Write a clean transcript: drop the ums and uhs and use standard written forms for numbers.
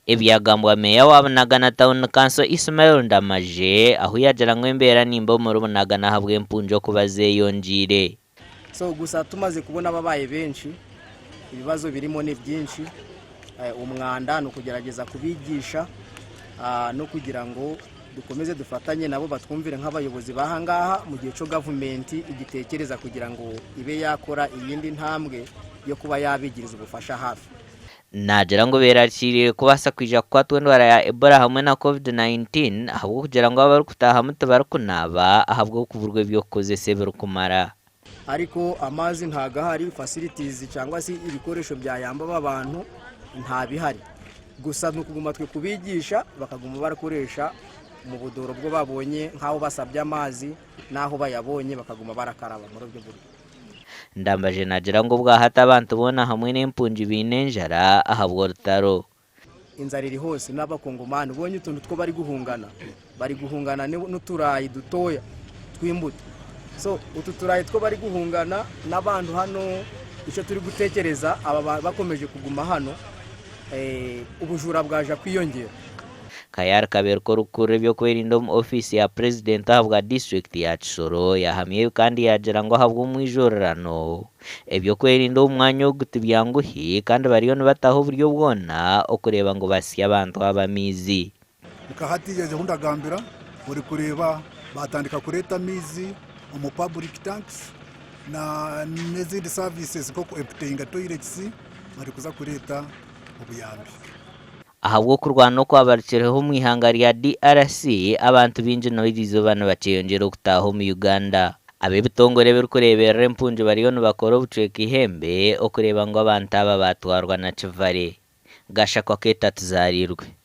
Ebyagambwa Meeya wa Bunagana Town Council Ismail Ndamage ahu yaagira ngu embeera nimbi omuri Bunagana ahabw'empungi okuba zeyongyeire. So gusa tumaze kubona babaye benshi, ebibazo birimo ni byinshi, omwanda n'okugerageza kubigisha n'okugira ngu dukomeze dufatanye nabo batwumvire nk'abayobozi b'aha ngaha mu gihe cyo gavumenti igitekereza kugira ngu ibe yakora iyindi ntambwe yo kuba yabigiriza ubufasha hafi. Naagira ngu beerarikiriire kubaasa kwija kukwatwa endwara ya Ebola hamwe na Covid-19 ahabw'okugira ngu abarikutaahamu tibarikunaaba ahabw'okuburwa eby'okukozesa ebirikumara. Ariko amaizi ntagahari, facilities cyangwa se ibikoresho byayamba aba bantu ntabihari. Gusa nukuguma twe kubigisha bakaguma barakoresha mu budoro bwo babonye nk'aho basabye amazi n'aho bayabonye bakaguma barakaraba muri ubwo buryo. Ndambaje naagira ngu obwahati abantu boona hamwe n'empungi baine enjara ahabw'orutaro. Enjara eri hose n'abakongomani ubonye utuntu two bari guhungana bari guhungana n'uturayi dutoya tw'imbuto so utu turayi two bari guhungana n'abantu hano icyo turi gutekereza aba bakomeje kuguma hano ubujura bwaja kwiyongera. Kayari Kaberuka orikukurira eby'okwerinda omu ofiisi ya Purezidenti ahabwa disiturikiti ya Kisoro yahamya ebi kandi yaagira ngu ahabw'omwijurirano, eby'okwerinda omu mwanya ogu tibyanguhi kandi bariyo nibataho oburyo bwona okureeba ngu basya abantu aba amaizi. Nka hatiiya ahu ndagambira orikureeba baatandika kureeta amaizi omu public tanks n'ezindi services nk'oku emptyinga toilets barikuza kureeta obuyambi. Ahabw'okurwana okwabarukireho omu ihanga rya DRC, abantu baingi n'eriizooba nibakyeyongyera okutaaha omu Uganda. Ab'ebitongore ebirikureeberera empungi bariyo nibakora obucweka eihembe okureeba ngu abantu aba baatwarwa na kivare. Gashakwa Keeta Tuzaariirwe.